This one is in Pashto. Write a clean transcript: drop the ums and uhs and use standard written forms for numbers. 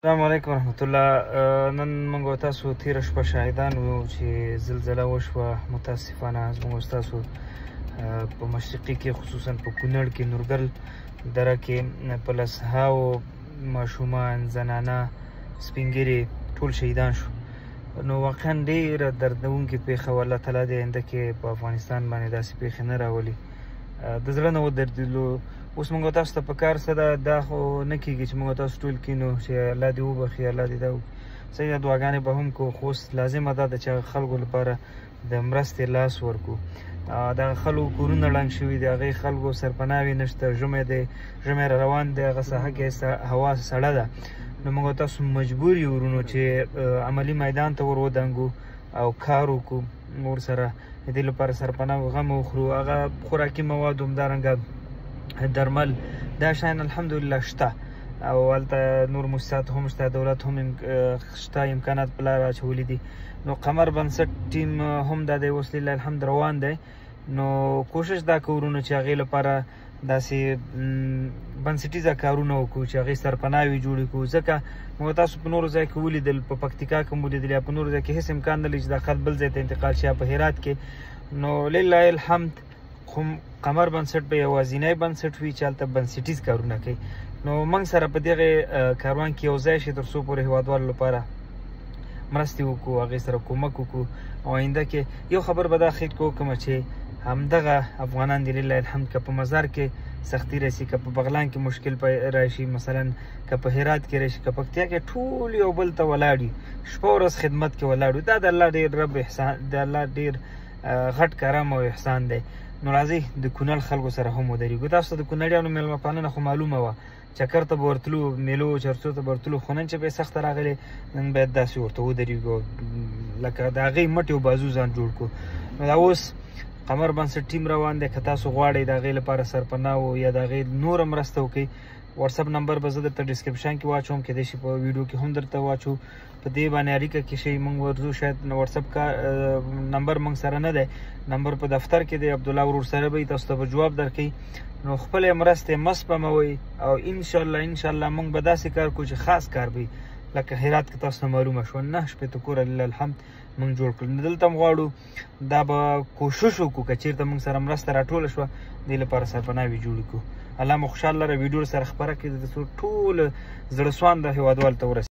السلام علیکم ورحمت الله. نن موږ تاسو تېره شپه شاهدان وو چې زلزله وشوه. متاسفانه زموږ تاسو په مشرقي کې، خصوصا په کونړ کې، نورګل دره کې په لسهاو ماشومان، زنانه، سپینږیري ټول شهیدان شو. نو واقعا ډېره دردونکې پېښه وه. الله تعالی دې آینده کې په افغانستان باندې داسې پېښې نه راولي. د زړه نه ودردېدلو. اوس موږ تاسو ته په کار څه ده، دا خو نه کېږي چې موږ تاسو ټول کینو چې الله دې وبخښي، الله دې دا وکړي. صحیح ده، دعاګانې به هم کوو، خو اوس لازمه دا ده چې هغه خلکو لپاره د مرستې لاس ورکړو. دغه خلکو کورونه ړنګ شوي دي، هغې خلکو سرپناوې نشته، ژمی دی، ژمی را روان دی، هغه ساحه کې هوا سړه ده. نو موږ تاسو مجبور یو ورونو چې عملي میدان ته ور ودانګو او کار وکړو ورسره، د دې لپاره سرپناه غم وخورو. هغه خوراکي مواد همدارنګه درمل دا شیان الحمدلله شته، او هلته نور موسسات هم شته، دولت هم شته، امکانات په لاره اچولي دي. نو قمر بنسټ ټیم هم دا دی اوس لله الحمد روان دی. نو کوشش دا کوو ورونو چې هغې لپاره داسې بنسټیزه کارونه وکړو چې هغې سرپناوې جوړې کړو. ځکه موږ تاسو په نورو ځای کې ولیدل، په پکتیکا کې هم ولیدل، یا په نورو ځای کې هېڅ امکان نه لري چې دا خلک بل ځای ته انتقال شي، یا په هرات کې. نو لله الحمد قمر بنسټ به یوازینی بنسټ وي چې هلته بنسټیز کارونه کوي. نو موږ سره په دغه کاروان کې یو ځای شي تر څو پورې هېوادوالو لپاره مرستې وکړو، هغې سره کومک وکړو. او آینده کې یو خبر به دا خیر کې وکړم چې همدغه افغانان دي لله الحمد، که په مزار کې سختی راسي، که په بغلان کې مشکل راشي، مثلا که په هرات کې راشي، که پکتیا کې، ټول یو بل ته ولاړ وي، شپه ورځ خدمت کې ولاړ وي. دا د الله ډېر رب احسان، د الله ډېر غټ کرم او احسان دی. نو راځئ د کونړ خلکو سره هم ودرېږو. تاسو ته د کونړیانو مېلمه پالنه خو معلومه وه، چکر ته به ورتلو، میلو چرڅو ته به ورتلو، خو نن چې به یې سخته راغلې، نن باید داسې ورته ودرېږو لکه د هغې مټې او بازو ځان جوړ کړو. نو دا اوس قمر بنسټ ټیم روان دی. که تاسو غواړئ د هغې لپاره سرپناه یا د هغې نوره مرسته وکړئ، واتساپ نمبر به زه درته description کې واچوم، کېدای شي په ویډیو کې هم درته واچو. په دې باندې اړیکه کې شئ. موږ ورځو، شاید واتساپ کا نمبر موږ سره نه دی، نمبر په دفتر کې دی، عبدالله ورور سره به وي، تاسو ته به جواب درکوي. نو خپلې مرستې مه سپموئ او انشاءالله انشاءالله موږ به داسې کار کوو چې خاص کار به وي. لکه هرات کې تاسو ته معلومه شوه، 69 کوره لله الحمد موږ جوړ کړل. نو دلته هم غواړو دا به کوشش وکړو که چېرته موږ سره مرسته راټوله شوه، دې لپاره سرپناوې جوړې کړو. الله مو خوشحال لره. ویډیو سره خپره کړئ تر څو ټول زړه سوانده هېوادوالو ته ورسېږي.